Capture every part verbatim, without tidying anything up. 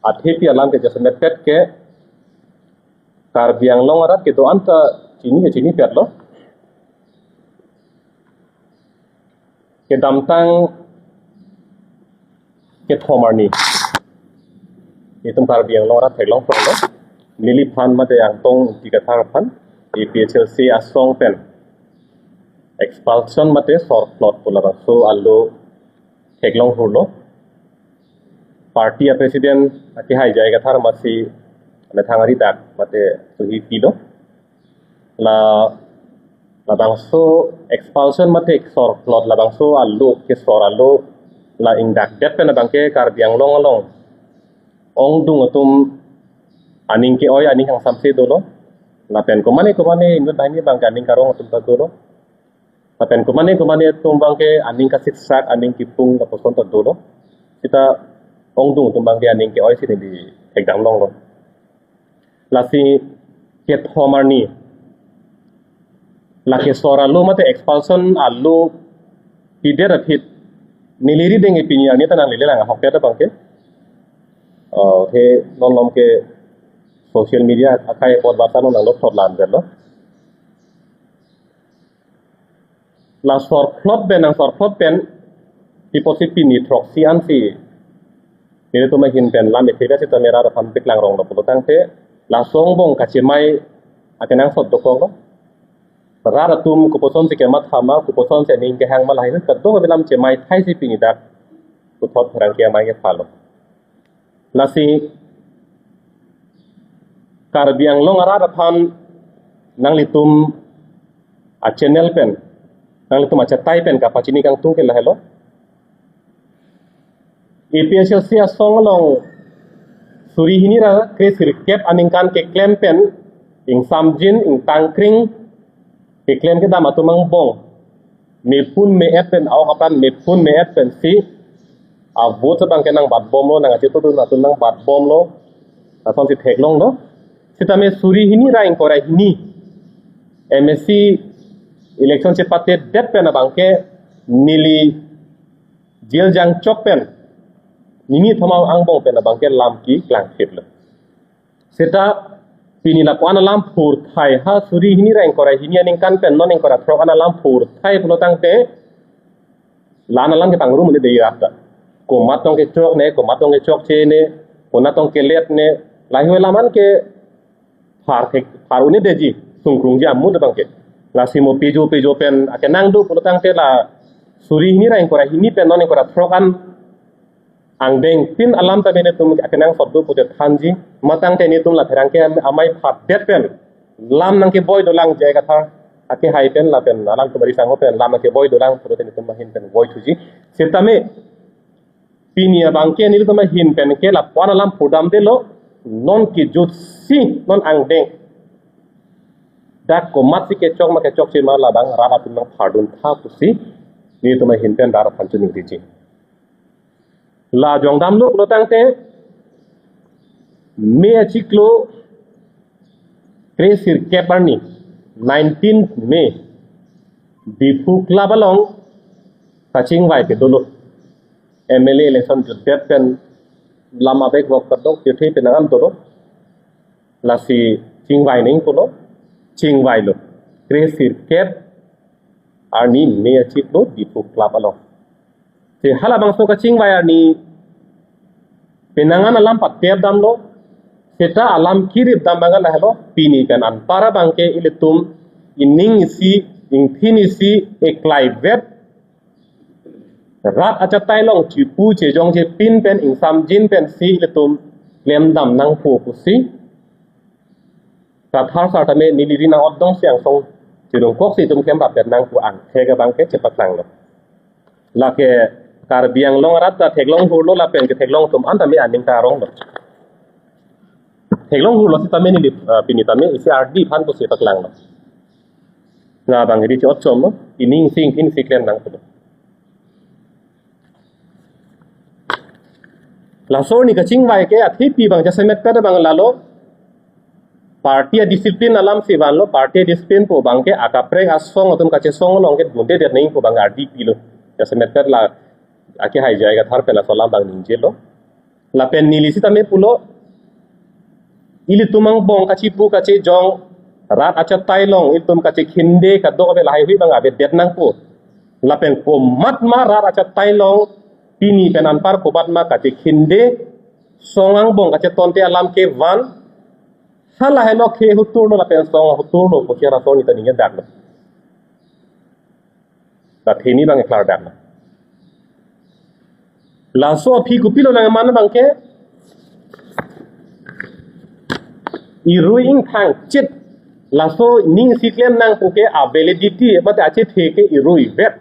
Athepi alam ke jasemet pet ke Karbi Anglong arat kedo-an ta chini ke chinipetlo. Kedamtang kethom arni itum Karbi Anglong arat theklong pronglo. Neliphan mate Angtong Ingti Kathar aphan A P H L C asong pen expulsion mate sorplot pu labangso alo theklong hurlo. Party a president akehai J I Kathar amatsi methang ari dak mate suhi pilo. La labangso expulsion mate sorplot labangso alo kesor alo la ingdakdet pen abangke Karbi Anglong along ongdung atum aning ke-oi aning kangsamse dolo. Lapen komane komane inut banghini abangke aning karong atum ta dolo. Lapen komane komane atum abangke aning kasitsak aning kipung lapuson ta dolo. Sita ongdung atum abangke aning ke-oi si neli thekdam longlo. Lasi kethom arni la kesor alo mate expulsion alo pidet aphi neli rideng ke pini arni ta nanglele lang ahokpet abangke. Oh, he non lom ke social media akai apot basa non nanglo thot lan lo. La sorplot pen nang sorplot pen pi apotsi pini throksi ansi nelitum ahin pen lam ethe sita mera aphan peklang ronglo pulo tangte laso angbong kachemai akenangsot dokoklo. Rat atum kopuson si kematha ma, kopuson si aning kehang ma lahai kadokave alam chemai thai si pini dak puthot pherangke amei kephalo. Lasi Karbi Anglong arat aphan nanglitum a-channel pen, nanglitum achatai pen kapachini kangtung ke lahelo. A P H L C asong along suri hini ra kre sirkep aningkan keklem pen ingsamjin ingtangkring keklem kedam atum angbong mepun me-et pen aok apran mepun me-et pensi a-vote abangke nangbatbomlo, nang achetu atum nangbatbomlo, lasonsi theklonglo. Sitame suri hini ra ingkoi ra hini M A C election chepatedet pen abangke neli jail jangchok pen nini thoma angbong pen abangke lam keklangphitlo. Seta pini lapu-an alam phurthai ha suri hini ra ingkoi ra hini aningkan pen non ingkoi ra throk an alam phurthai pulo tangte la-an alam ke pangrum un-edetji rat ta. Komat tong kechok ne, komat tong kechokche ne, konat tong kelet ne, lahai alam an ke phar thek phar un-edetji, sungkrungji amut abangke. Lasi mo pejo pejo pen akenang do pulo tangte la suri hini ra ingkoi ra hini pen non ingkoi ra throk an angdeng tin alam ta netum akenangsot do pute thanji, matang te netum la pherangke amei phatdet pen lam nangkevoi dolang J I Kathar akehai pen lapen alam kebari sangho pen lam nangkevoi dolang pulote netum ahin pen voi thuji. Sitame pini abangke nelitum ahin pen ke lapu-an alam phurdamdetlo, non kejutsi non angdeng dak komatsi kechok ma kechokche ma labang rat atum nangphardun tha pusi nelitum ahin pen rat aphan choningri ji. La jongdamlo pulo tangte May achiklo kre sirkep arni, nineteenth May, Diphu Club along kachingvai ke dolo. M L A election jutdet pen lam abek bok kadok juthe penang an dolo. Lasi chingvai nangji pulo, chingvailo. Kre sirkep arni May achiklo Diphu Club along. Te halabangso kachingvai arni penang an alam patep damlo, seta alam kirip dam abang lahelo, pini pen anpar abangke ilitum ining isi, ingthin isi, eklaivet, rat achatai along chipu chejong chepin pen ingsamjin pensi ilitum klemdam nangpo pusi Kathar sar tame neli ri nang-otdong si angsong chirungkoksi itum klemrap pen nangpu angthek abangke chepaklanglo. Lake Karbi Anglong arat ta theklong hurlo lapen ketheklong atum an tame aning ta ronglo. Theklong hurlo sitame neli, ah, pini tame isi ardi aphan pusi paklanglo. Labang ri chi-ot chomlo, ining isi ingthin isi klem nangpo. Laso arni kachingvai ke athepi abang jasemet pet abang lalo. Party a-discipline alam si vanlo, party a-discipline pu abangke akaprek asong atum kachesong along ke dundedet nangji pu abang ardi pilo. Jasemet pet la akehai J I Kathar pen laso alam abang ningjelo. Lapen neli sitame pulo, ilitum angbong kachipu kachejong, rat achatai along ilitum kachekhinde kadokave lahai hui abang avedet nangpo. Lapen komatma rat achatai along pini pen anpar komatma kachekhinde, song angbong kachetonte alam kevan, halahelo ke huturlo lapen song huturlo pusi laso arni ta ningjedaklo. Ta theni abang klardak na. Laso aphi kopilo nangman abang ke, irui ingthang chit. Laso ning isi klem nangpo ke a-validity mate achethe ke irui vet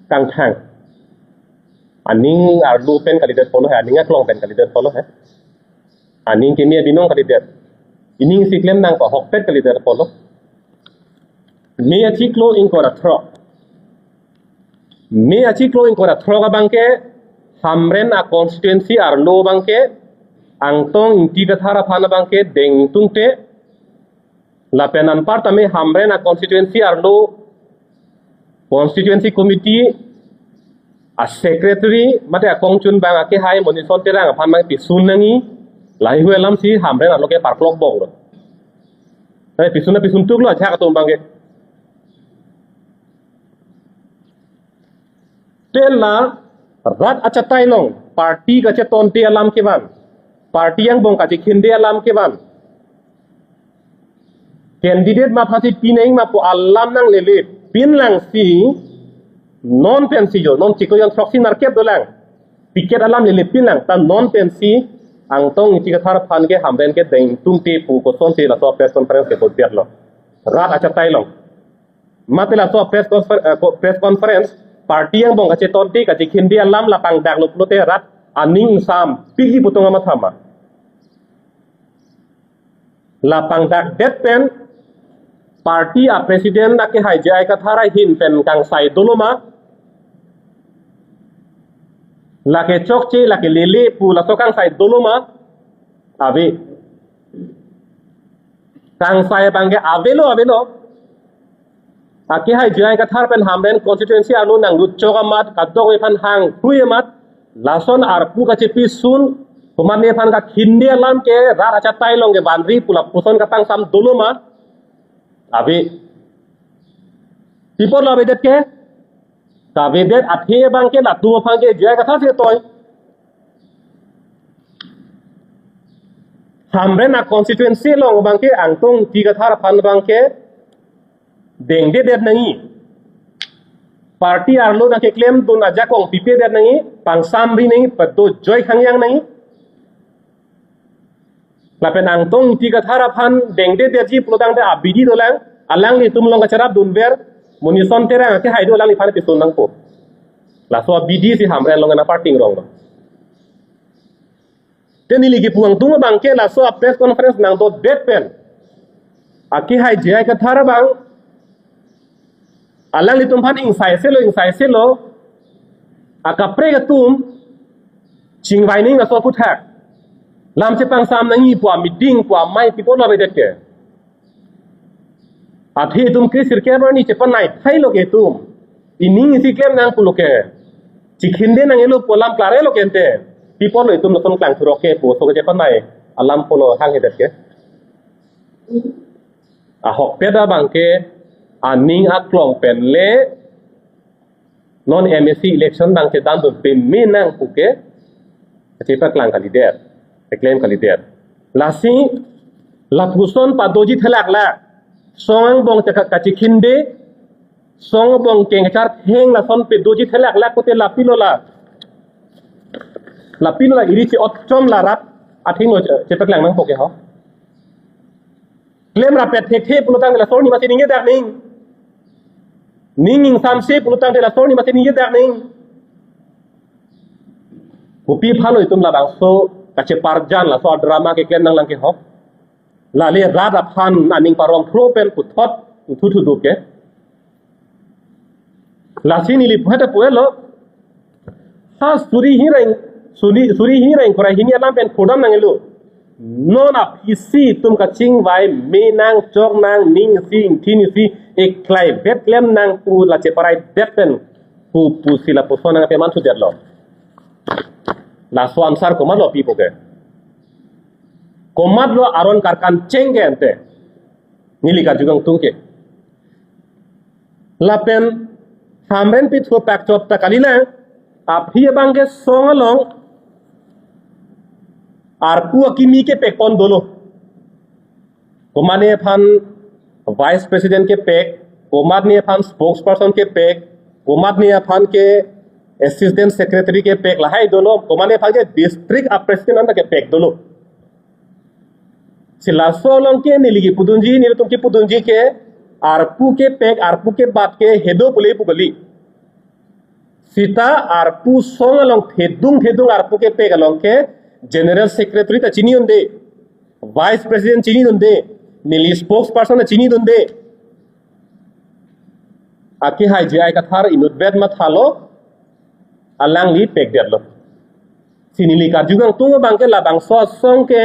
kangthang. Aning arlo pen kalidet apotlo he, aning aklong pen kalidet apotlo he. Aning keme abinong kalidet. Ining isi klem nangpo ahokpet kalidet apotlo. May achiklo ingkoi ra throk. May achiklo ingkoi ra throk abang ke Hamren a-constituency arlo abang ke Angtong Ingti Kathar aphan abang ke dengtungte, lapen anpar tame Hamren a-constituency arlo constituency committee a-secretary mate akongchun abang akehai Monison Terang aphan abang pisun nangji, lahai hui alamsi Hamren arlo ke parklok boklo. Hai pisun na pisun tuklo ajahak atum abang ke. Te la rat achatai along party kachetonte alam kevan, party angbong kachekhinde alam kevan, candidate ma aphansi pinangji ma pu alam nanglele pinlangsi non pensi jo, non chiklo jon throksi nerkep dolang. Ticket alam lele pinlang ta non pensi Angtong Ingti Kathar aphan ke Hamren ke dengtungte pu kosonsi laso press conference ke kodetlo. Rat achatai along. Mate laso press confer-, eh, ko-, press conference, party angbong kachetonte kachekhinde alam la pangdaklo pulote rat aning ingsampikji pu tong amatha ma. La pangdakdet pen party a-president akehai J I Kathar ahin pen kangsai dolo ma. Lake chokche, lake lele pu laso kangsai dolo ma. Ave. Kangsai abang ke avelo, avelo. Akehai J I Kathar pen Hamren constituency arlo nanglut chok amat, kadokave aphan hang hui amat, lason arpu kachepisun, komatne aphan kakhinde alam ke rat achatai along ke vanri pu lapuson kapangsam dolo ma. Ave. Pi apotlo avedet ke? Kavedet athe abang ke latum aphan ke J I Kathar si toi. Hamren a-constituency along abang ke Angtong Ingti Kathar aphan abang ke dengdedet nangji. Party arlo nangkeklemdun ajakong pipedet nangji, pangsamri nangji, pado joi khangjang nangji. Lapen Angtong Ingti Kathar aphan dengdedetji pulotangte abidi dolang, alanglitum along kacherapdunver, Monison Terang akehai do alangliphan pisun nangpo. Laso abidi si Hamren along ena parting rong lo. Te neli kipu angtung abang ke laso a-press conference nangdodet pen akehai J I Kathar abang alanglitum aphan ingsaiselo, ingsaiselo, akaprek atum chingvai nangji laso aphuthak. Lam chepangsam nangji pu a-meeting pu amei pi apotlo avedet ke? Athe itum kre sirkep arni chepanai thailo ke itum. Ining isi klem nang pulo ke. Chekhinde nanglo pu alam klarlo ke ante. Pi apotlo itum lason klangthurok ke pu aso ke chepanai alam pulo hanghedet ke. Ahokpet abang ke aning aklong pen le non M A C election abang kedam dun peme nang pu ke chepaklang kalidet, keklem kalidet. Lasi lapuson padoji thelaklak, song angbong chaka-, kachekhinde, song angbong kengchar theng lason padoji thelaklak pute lapilo la. Lapilo la iri chi-otchom la rat athengno che-, chepaklang nangpo ke ho. Klem rapet thekthe pulotangte laso arni masi ningjedak nangji. Ning ingsamse pulotangte laso arni masi ningjedak nangji. Kopi aphalo itum labangso kacheparjan laso drama keklem nanglang ke ho. Lale rat aphan aning parong thro pen puthot thuthu do ke. Lasi neli puhata puelo. Ha suri hini ra-ing, suri, suri hini ra-ingkoi ra hini alam pen phodam nanglo. Non aphisi itum kachingvai me nang chok nang ning isi ingthin isi eklai vet klem nang pu la cheparaidet pen pu pusi lapuson nangpeman thudetlo. Laso answer komatlo pipo ke? Komatlo aron karkan cheng ke ante? Neli karju kangtung ke. Lapen Hamren pithu pakchot ta kalilang, aphi abang ke song along arpu akimi kepek pon dolo. Komatne aphan vice president kepek, komatne aphan spokesperson kepek, komatne aphan ke assistant secretary kepek, lahai dolo, komatne aphan ke district a president anta kepek dolo. Si laso along ke neli kipudunji, nelitum kipudunji ke arpu kepek, arpu kebat ke hedo pule pu kali. Seta arpu song along thedung thedung arpu kepek along ke general secretary ta chinidunde, vice president chinidunde, neli spokesperson ta chinidunde. Akehai J I Kathar inutvet mathalo, alangli pekdetlo. Si neli karju kangtung abang ke labangso asong ke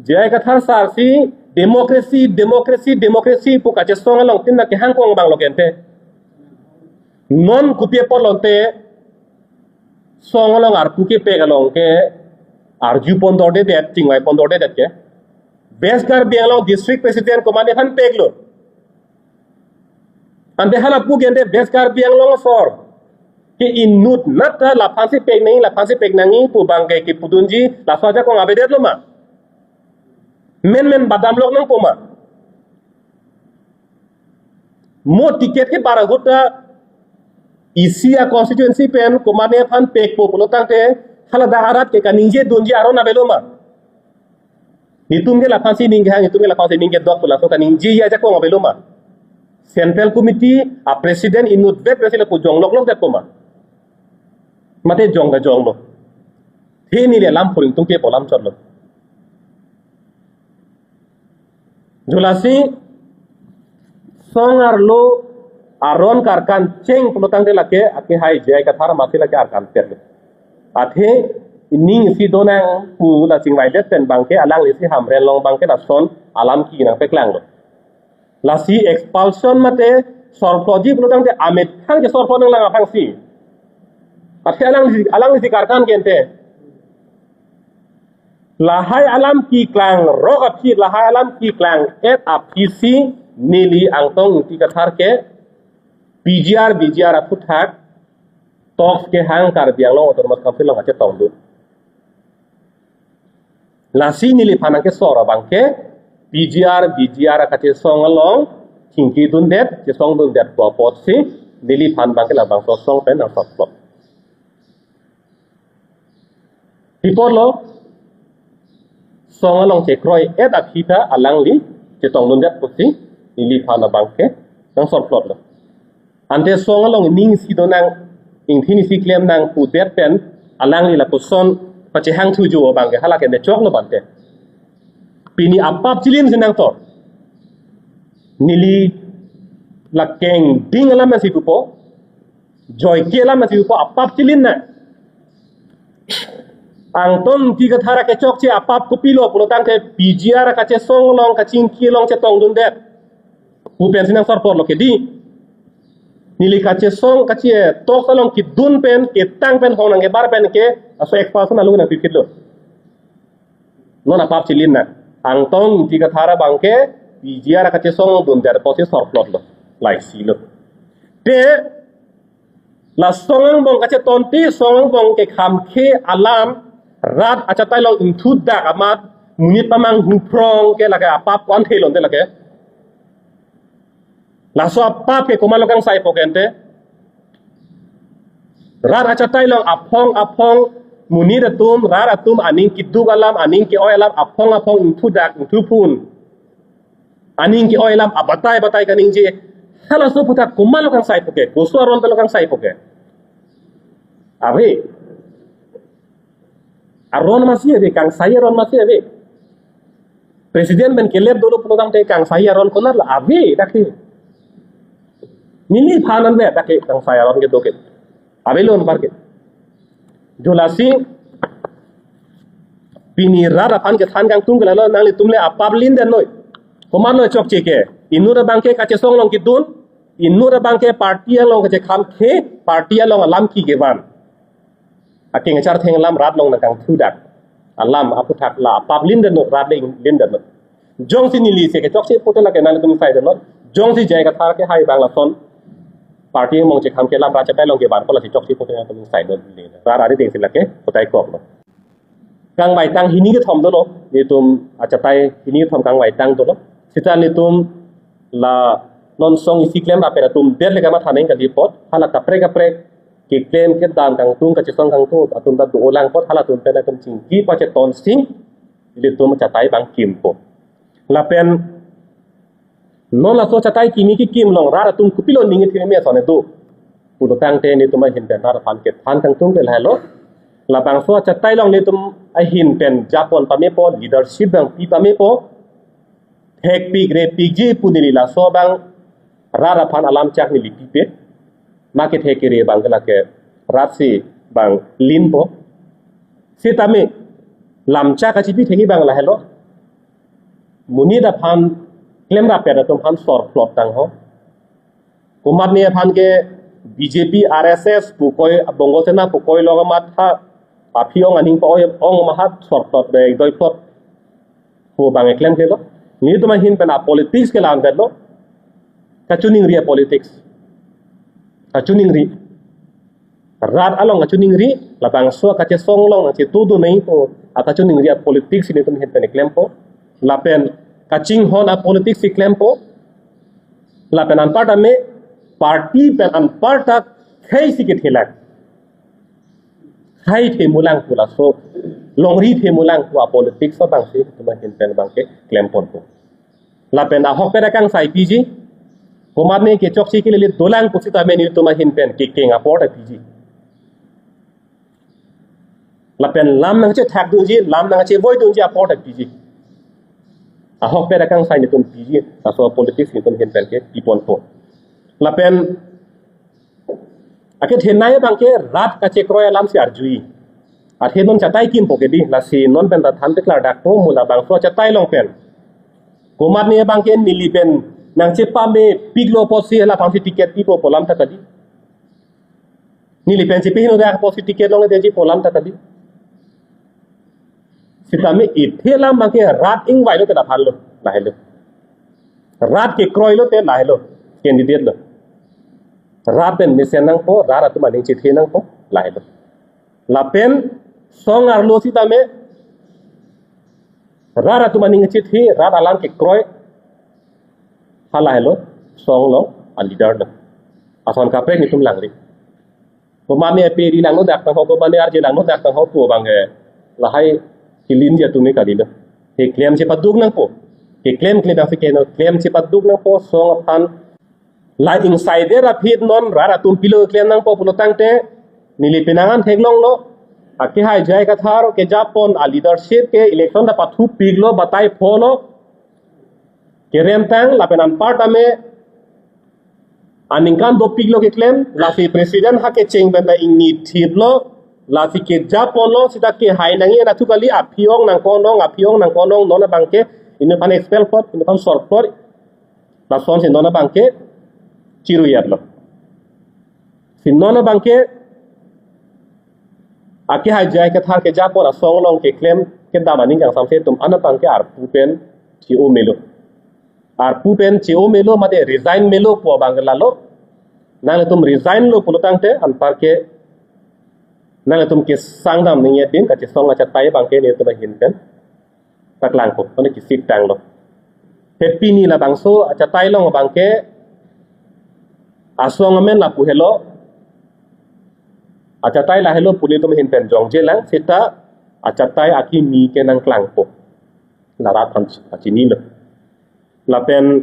J I Kathar sir si democracy, democracy, democracy pu kachesong along tin na kehang kong abang lo ke ante. Non kopi apotlo ante song along arpu kepek along ke arju pon dordedet, chingvai pon dordedet ke? West Karbi Anglong district president komatne aphan peklo? Ante hala pu ke ante West Karbi Anglong asor ke inutnat ta laphan si pek nangji, laphan si pek nangji pu abang ke kipudunji, laso ajakong avedetlo ma? Menmen badam lok nangpo ma? Mo ticket kebar ahut ta isi a constituency pen komatne aphan pekpo pulo tangte haladak arat ke kaningje dunji aron avelo ma? Netum ke laphan si ning kehang, netum ke laphan si ning kedok pu laso kaningje ajakong avelo ma? Central committee a president inutvet pen si lapu jong lok lok detpo ma? Mate jong ta jonglo. He neli alam phuring tungke polam chotlo. Jo lasi song arlo aron karkan cheng pulo tangte lake akehai J I Kathar masi lake arkan pet. Athe ining isi donang pu la chingvaidet pen abang ke alangli si Hamren along abang ke lason alam kenang paklanglo. Lasi expulsion mate sorplotji pulo tangte amethang ke sorplot nanglang aphrangsi. Athe alangli, alangli si karkan ke ante. Lahai alam keklang rok aphi, lahai alam keklang et aphi si neli Angtong Ingti Kathar ke P G R, V G R aphuthak talks kehang Karbi Anglong Autonomous Council along kachetongdun. Lasi neliphan nangkesor abang ke P G R, V G R kachesong along chingkidundet, chesongdundet pu apotsi neliphan abang ke labangso asong pen nangsorplot. Pi apotlo, song along chekroi et aphi ta alangli chetongdundet pusi neliphan abang ke nangsorplotlo. Ante song along ining isi donang, ingthin isi klem nang pudet pen alangli lapuson pachehang thujo abang ke hala ke nechoklo bante. Pini apap chilin si nangtor. Neli la kengding alam si pupo, joike alam si pupo, apap chilin na. Angtong Ingti Kathar kechokche apap kopilo pulo tangte P G R kachesong along kachingki along chetongdundet pu pensi nangsorplotlo ke di. Neli kachesong kache talks along kedun pen, ketang pen, hong nangkebar pen ke laso expulsion along nangpipitlo. Non apap chilin na. Angtong Ingti Kathar abang ke P G R kachesong dundet pusi sorplotlo. Laisilo. Te la song angbong kachetonti, song angbong kekhamkhe alam, rat achatai along ingthudak amat, monit pamanghu phrong ke lake apap ko-an thelonte lake. Laso apap ke komatlo kangsaipo ke ante? Rat achatai along aphong aphong monit atum, rat atum aning keduk alam, aning ke-oi alam, aphong aphong ingthudak, ingthuphun. Aning ke-oi alam abatai batai kaningje. Halaso aphuthak komatlo kangsaipo ke? Koso aron penlo kangsaipo ke? Ave. Aron masi ave, kangsai aron masi ave. President pen kelet dolo pulo tangte kangsai aron konatlo ave dak ke. Neliphan anvet dak ke kangsai aron kedo ke. Avelon par ke. Jo lasi pini rat aphan kethan kangtung ke lalo, nanglitum le apap lindennoi. Komatlo chokche ke? Inut abang ke kachesong along kedun, inut abang ke party along kachekhamkhe, party along alam kekevan. Akeng achar theng alam rat along nangkangthudak alam aphuthak la apap lindetnon, rat le lindetnon. Jongsi neli si kechokche pute lake nanglitum saidetnon. Jongsi J I Kathar kehai abang lason party mong chekham ke lam rat achatai along kevan ko lasi chokche pute nanglitum saidetnon. Rat arideng si lake putai koklo. Kangvaitang hini kethom dolo, nelitum achatai hini kethom kangvaitang dolo. Sita nelitum la non song isi klem rapet atum ber le kamatha nangji kali apot, hala kaprek kaprek keklem kedam kangtung kachesong kangtung atum ta dolang apot halatum pen atum chingki pachetonsing, nelitum achatai abang kimpo. Lapen non laso achatai kimi kekim along rat atum kopilo ning kethir me ason do pulotangte nelitum ahin pen rat aphan kethan kangtung ke lahelo. Labangso achatai along nelitum ahin pen japon pamepo, leadership abang pi pamepo. Thekpik repikji pu neli laso abang rat aphan alam chak neli pipe. Ma kethek kere abang ke lake rat si abang linpo. Sitame lam chak kachipi thekji abang lahelo. Monit aphan klem rapet atum aphan sorplot tangho. Komatne aphan ke B J P, R S S pu koi, Bongo Sena pu koi along amat ha, aphi ong aning pa-oi ong amat ha sorplot be doi plot pu abang eklem kelo. Nelitum ahin pen apolitics ke la-an detlo. Kachiningri apolitics. Kachiningri. Rat along kachiningri, labangso kachesong along nangchetu do nangpo, akachiningri apolitics si nelitum ahin pen klempo, lapen kachinghon apolitics si klempo, lapen anparta me party pen anparta khei si kethelak. Khei themulang pu laso, longri themulang pu apolitics abang si nelitum ahin pen abang ke klemponpo. Lapen ahokpet akangsai piji. Komatne kechokche kelele dolang pusitame nelitum ahin pen kekeng apor ta piji. Lapen lam nangchethakdunji, lam nangchevoidunji apor ta piji. Ahokpet akangsai nelitum piji. Laso politics nelitum ahin pen ke piponpo. Lapen akethenei abang ke rat kachekroi alam si arjui. Athe non achatai kimpo ke di, lasi non pen ta than teklar dakpo, mo labangso achatai along pen. Komatne abang ke neli pen nangchepamepiklo pusi hala abang si ticket pipo pu alam ta kali. Neli pen chepehingno dak pusi ticket longledetji pu alam ta kali. Sitame ithe alam abang ke rat ingvai lote la aphan lo, lahelo. Rat kekroi lote lahelo, candidate lo. Rat pen mesen nangpo, rat atum aning chethe nangpo, lahelo. Lapen song arlo sitame rat atum aning chethe, rat alam kekroi, halahelo song along aleader lo. Ason kaprek nelitum langri. Komatne aperi langno dak tangho, komatne arje langno dak tangho pu abang ke lahai kelinji atum ke kalilo. Keklem chepaduk nangpo. Keklem klem dak si keno klem chepaduk nangpo song aphan. La ingsaidet aphi non rat atum pilo klem nangpo pulotangte neli penang an theklonglo. Akehai J I Kathar kejapon aleadership ke election ta pathupiklo, batai pholo. Keremtang lapen anparta me aningkan dopiklo keklem, lasi president ha kecheng pen ta ingni thiplo, lasi kejaponlo, sita kehai nangji anatthu kali, aphi ong nangkonong, aphi ong nangkonong, non abang ke inut aphan expel plot, inut aphan sorplot, lasonsi non abang ke chiruyatlo. Si non abang ke akehai J I Kathar kejapon asong along keklem kedam aning kangsamse atum an abang ke arpu pen che-o melo. Arpu pen che-o melo mate resign melo pu abang ke lalo. Nanglitum resign lo pulotangte anpar ke nanglitum kesangdam ningje din kachesong achatai abang ke nelitum ahin pen paklangpo, mane kesik tanglo. Te pini labangso achatai along abang ke asong amen lapu helo. Achatai lahelo pu nelitum ahin pen jongjelang, sita achatai akimi ke nangklangpo. La rat aphan chinilo. Lapen